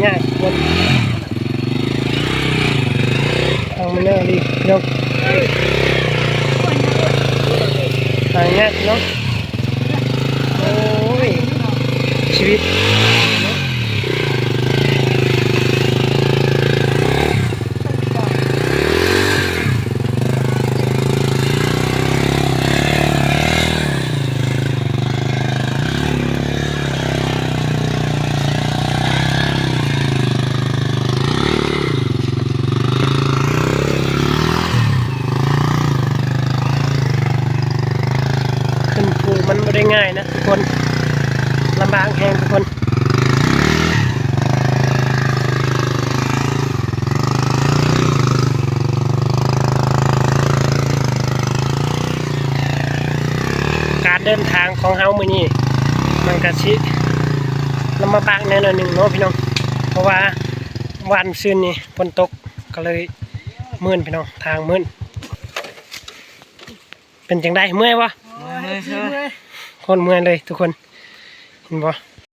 ຍາກຄົນ ທາງມັນແນວນີ້ເນາະ ຫາຍາກເນາະ ໂອ້ຍ ຊີວິດ ຂຶ້ນພູມັນບໍ່ໄດ້ງ່າຍນະທຸກຄົນ ລຳບາກແຮງທຸກຄົນ. ການເດີນທາງຂອງເຮົາມື້ນີ້ ມັນກະຊິລຳບາກແດ່ໜ້ອຍໜຶ່ງເນາະພີ່ນ້ອງ ເພາະວ່າວານຊືນນີ້ຝົນຕົກ ກະເລີຍມື່ນພີ່ນ້ອງ ທາງມື່ນ. ເປັນຈັ່ງໃດ ເມື່ອຍບໍ່? ໂອ້ຍ ເມື່ອຍ ເມື່ອຍ ໂຄດເມື່ອຍເລີຍທຸກຄົນ ເຫັນບໍ່?